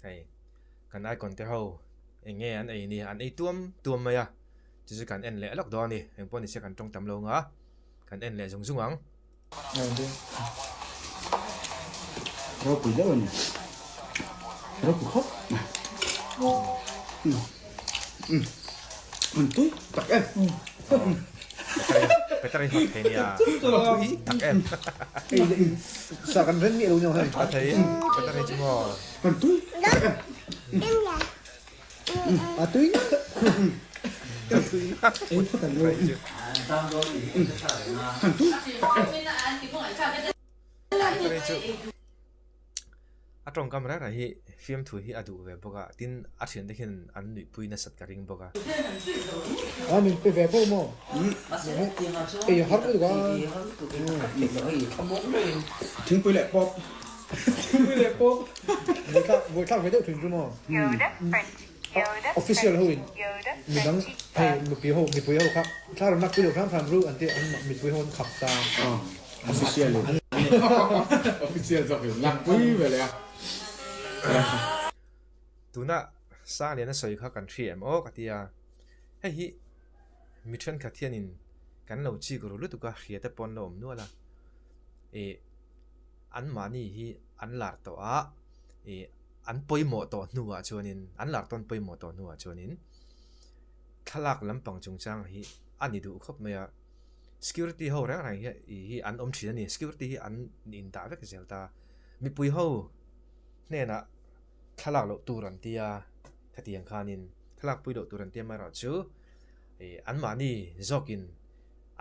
Hei kan icon te ho eng nge an ei ni an ei tuam tuam mai a chu chu kan en leh lawk dawn a ni eng pawh ni se kan tawng tam lo nga kan en leh zung zung ang. Ropui deuh a ni. Ropui khawp mai. An tui tak em. Peter hi hot thei nia. Tui tak em. Sa kan ren nge lo nyo hei. A thei Peter hi chu maw. An tui tak em. A tui na. A tui na. Ei phawt an lo. An tui tak em. Peter hi chu a tawngkam reng reng hi fiamthu hi a duh ve bawk a, tin a thiante khian an nuihpui nasat ka ring bawk a. A min pe ve pawh maw? Ei a har lutuk a. Thingpui leh pawp. Thingpui leh pawp. Buaithlak ve deuh thin chu maw? Official ho in midang hei mipui ho mipui ho kha thla rawn lakpui loh hram hram ru an ti an mipui ho an khap ta. Official in Official zawk in lakpui ve leh a. Tuna Sangliana sawi kha kan hria em aw ka ti a, hei hi mi thenkhat hianin kan lo chik ru lutuk a, hria te pawh an lo awm nual a, ih anmahni hi an lar tawh a, ih an pawimawh tawh hnuah chuanin an lar tawn pawimawh tawh hnuah chuanin thlalak lampang chungchang hi a ni duh khawp mai a. Security ho reng reng hi hi an awm thin a ni. Security hi an in dah vek zel ta. Mipui ho hnenah thlalak loh tur an tia hetiang khanin thlalak pui loh tur an tia amaherawhchu ih anmahni zawkin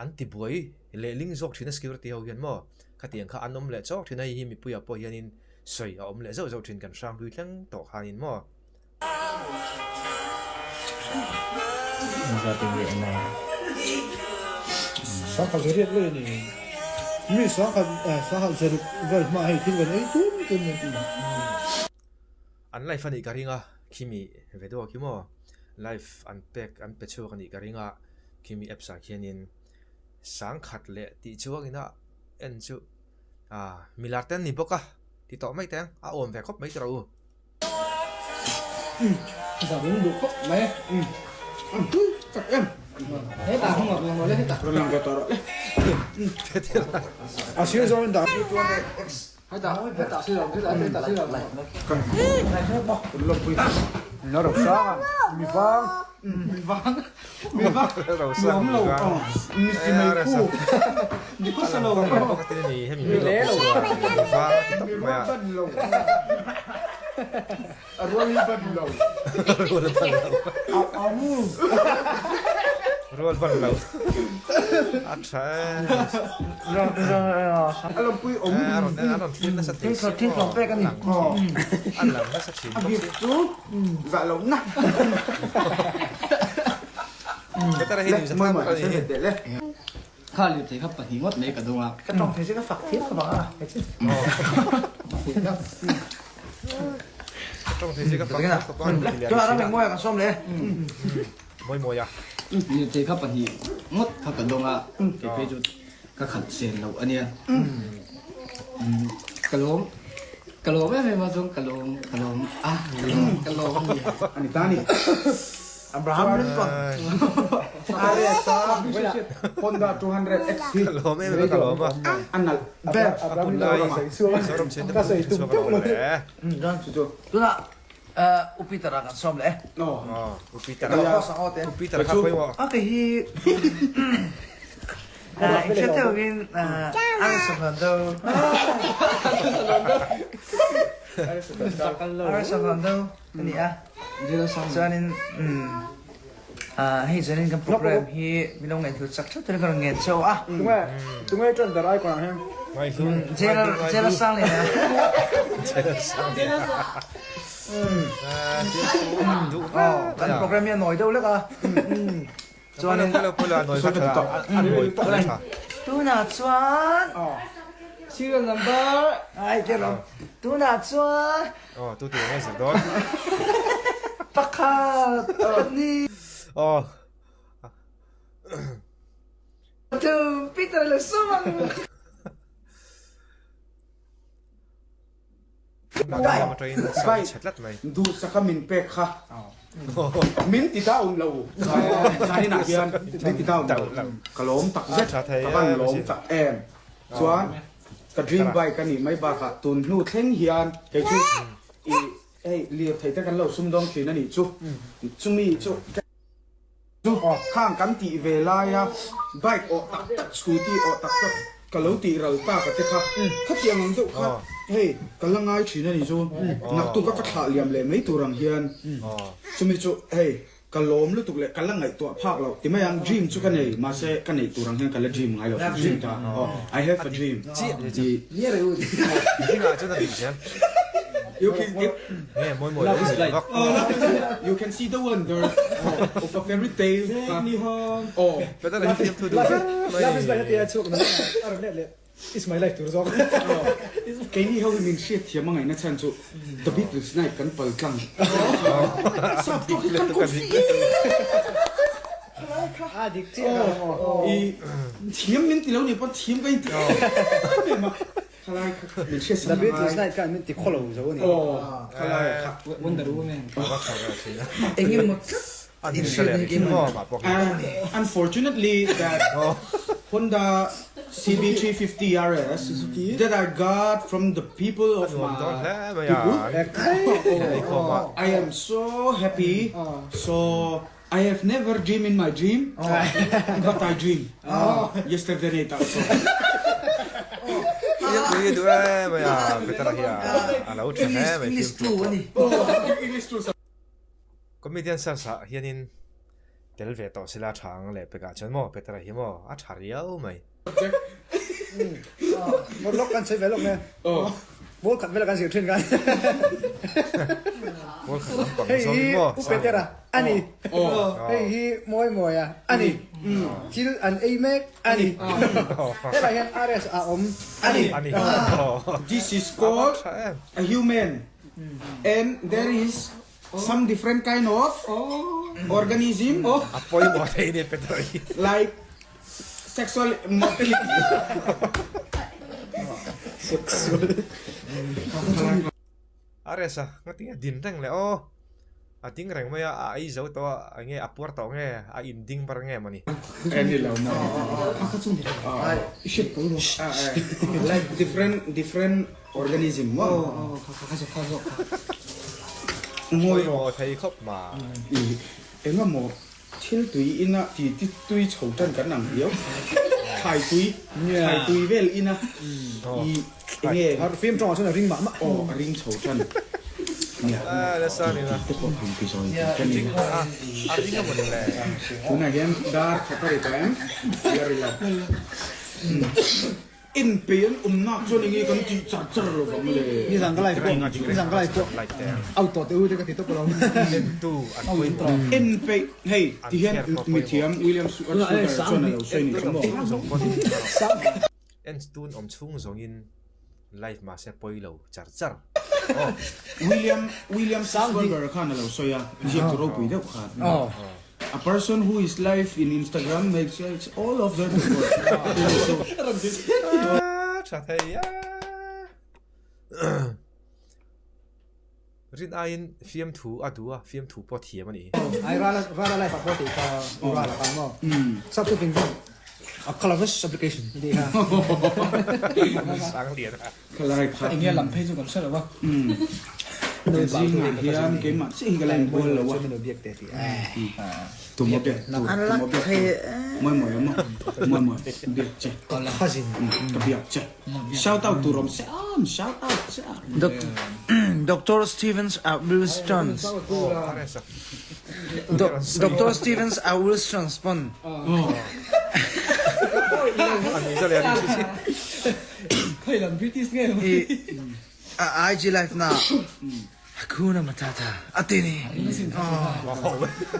an ti buai lehling zawk thin a security ho hian maw khatiang kha an awm leh chawk thin a hei hi mipuiah pawh hianin sawi a awm leh zauh zauh thin kan hrang hlui thleng tawh khanin maw. Sangkhat zariat lei a ni. Mi sangkhat sangkhat zaruk vel hma hei thil kan ei tum tum a ni. An live a nih ka ring a, khimi video khi maw live an pek an pe chhuak a nih ka ring a, khimi apps ah khianin sangkhat leh tih chuangin a en chu ah milar te an ni bawk a ti tawh mai teng a awm ve khawp mai tawh rawh u. Rual ban lo. A tha e. A rawn a rawn thlir nasa thei si maw. A lang nasa thin bawk si. Petera hi nuihza thlak a ni hi. Kha lirthei kha pahnih ngawt mai ka dawng a. Ka tawng thei chu ka fak thiam ka bang a. Ka tawng thei chu ka fak thiam ka bang a. Tunah ram engmawi ah kan sawm leh. Mawi mawi a. Lirthei kha pahnih ngawt kha ka dawng a. Kei phei chu ka khat sen loh a nia. Ka lawm ka lawm em em a chuan ka lawm ka lawm a ka lawm ka lawm a ni. A ni ta a ni. Abraham Lincoln. Honda 200X hi Ka lawm em em a ka lawm a. A nalh ber. A hun lai Zoram chhente Ka sawi tum chhuak a teuh lawm lo. le. Tunah U Peter-a kan sawm leh e. Aw, U Peter-a. U Peter-a kha pawimawh. A kei hi inhre deuhin Arsa Ronaldo. Arsa Ronaldo a ni a. Chuanin hei chuanin kan program hi min lo ngaihhlut chak theuh turin ka rawn ngen chauh a. Tunge tunge ṭan ber icon ah hian. Jail a sang leh a. Jail a sang leh a. Kan program hi a nawi deuh lek a. Chuanin tunah chuan Serial number ai ke lo tunah chuan Oh tu tu nge zir dawn Pakhat pahnih Oh Pathum Peter leh Sawm ang. Bike duhsaka min pek kha min ti down lo zaninah hian min ti down lo ka lawm tak zet ka van lawm tak em chuan ka dream bike a nih mai bakah tun hnu thleng hian kei chu i hei lirthei te kan lo sumdawng thin a nih chu chumi chu Chu khang kan tih ve laia bike awh tak tak scooty awh tak tak ka lo tih ral tak a te kha khatiang ang deuh kha hei ka la ngai thin a ni chu naktuk a ka thlah liam leh mai tur ang hian chumi chu hei ka lawm lutuk leh ka la ngaihtuah phak loh ti mai ang dream chu ka nei mahse ka neih tur ang hian ka la dream ngai lo dream ta aw I have a dream tih You can see the wonder of a fairy tale. Oh. It's my life tur zawk. Keini ho hi min hriat thiam a ngaihna chhan chu The Beatles night kan pal tlang. Sap tawk hi kan kawp si. A dik chiah ka maw. I thiam min ti lo ni pawn thiam ka inti em em a. Khalai kha min hriat The Beatles night khan min ti khaw lo zo a ni. Aw, khalai kha. Wonder Woman. Engemaw tlat in hriat na hi And unfortunately that Honda CB350 RS that I got from the people of my people I am so happy so I have never dream in my dream but I dream yesterday night also. English two a ni. Comedian search ah hianin tel ve tawh sila tha ang leh pekah chuan maw Petera hi maw a tha riau mai. Mawt lawk kan sawi ve lawk nge. Ball khat vela kan zir thin kan. Ball khat lampang Hei zawng hi maw. U Petera a ni. Hei hi Mawi Mawia a ni. Thil an ei mek a ni. Helai hian RS a awm a ni. A ni. This is called a human and there is some different kind of organism A pawimawh thei ni Petera hi. like sexual motility. RS a ngatinge din reng le aw. A ding reng mai a, a ei zo tawh a, enge a puar tawh nge, a in ding bar nge mawni. Ni lo maw? Like different different organism maw? Ngawi rawh. Thei khawp ma. Engemaw thil tui ina ti ti tui chho tan kan ang viau. Thlai tui, thlai tui vel ina i enge. Film tawngah chuan a ring mah mah. Aw a ring chho tan. Ti te pawh han ti zawi ti tan ila. A ring amaw le. Tunah hian dar khat a ri tawh em? A ri lo. En pe an awm nak chuan enge kan tih char char lo vang le. Nizan ka live pawh nizan ka live pawh out tawh teh u te ka ti tawp alawm. En tu an pawimawh. En pe hei ti hian mithiam William Sugar chuan a lo sawi ni chu maw. En tun awm chhung zawngin live mahse pawi lo char char aw. William William Sugar khan a lo sawi a, ziak tu ropui deuh khan. A person who is live in Instagram makes it's all of the Tha thei a. Rin aiin fiamthu a duh a, fiamthu pawh thiam a ni. Ai rala rala life ah pawh tih kha u rala khan maw sub chu fing a calaveras application tih kha. Sang lian a. Khalai kha. Enge lam phei chu kan hre lo a. Zingah hian keimah chiah hi ka la inbual lo a. Tumaw biak tur, tumaw biak tur. Mawi mawi awm a, mawi mawi biak che. Ka biak che. Shout out tur awm se am, shout out che a. Doctor Stevens a Wilston's Doctor Stevens a Wilston's pawn. I IG live na Hakuna Matata a ti ni.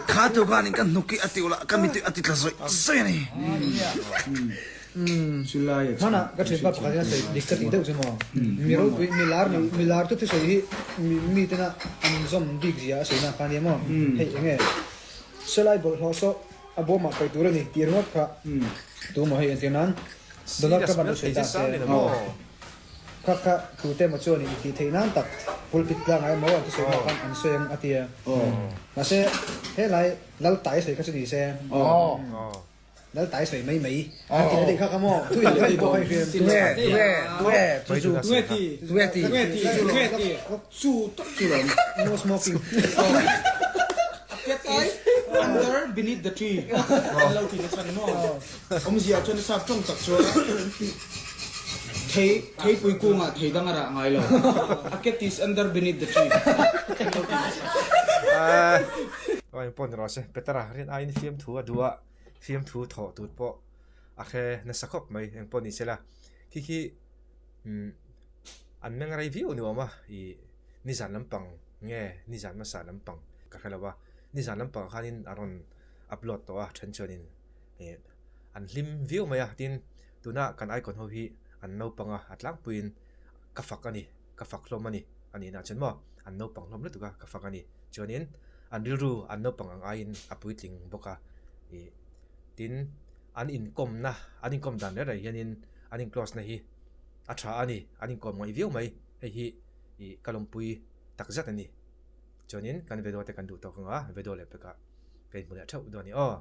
Kha tu khan in kan hnuk i a ti ula ka mitui a ti tla zawih zawih a ni. Hmana ka thianpa pakhat hian a sawi dik ka tih deuh chu maw. Mi ropui mi lar ni mi lar tu thusawi hi mi tena an zawm bik zia a sawi na kha ania maw. Hei enge selai bawlhhlawh saw a bawmah paih tur a ni tih ringawt kha tu maw hei entir nan Donald Trump an lo sawi ta se. Kha kha tute emaw chuan in tih theih nan tak pulpit tlangah emaw an thusawi hma khan an sawi ang a ti a. Mahse helai lal tai sawi kha chu ni se. Lal tai sawi mai mai an ti na deuh kha kha maw thu in leh pawh kha i hriam. Tunge tunge tunge chu chu Tunge ti tunge ti tunge ti tunge ti chu tak chu lo No smoking. Cat is under beneath the tree an lo ti na chuan maw awmzia chuan sap tawng tak chuan Thei, theipui kungah thei dang a rah ngai lo. A cat is under beneath the tree. Aw engpawh ni rawh se, Petera rin aiin fiamthu a duh a, fiamthu thawh tur pawh a hre nasa khawp mai engpawh ni sela. Khi khi umm an meng rei viau ni awm a, ih nizan lampang nge nizan hmasa lampang ka hre lo a, nizan lampang khanin a rawn upload tawh a then chuanin ih an hlim viau mai a, tin Tuna kan icon ho hi an naupang a, a tlangpuiin ka fak a ni, ka fak hlawm a ni a nihna chuan maw an naupang hlawm lutuk a, ka fak a ni. Chuanin an rilru an naupang ang aiin a puitling bawk a, ih tin an inkawmna an inkawm dan reng reng hianin an in close na hi a tha a ni, an inkawm ngaih viau mai, hei hi ih ka lawmpui tak zet a ni. Chuanin kan video te kan duh tawk ang a, video leh pekah ka inhmu leh theuh dawn a ni aw.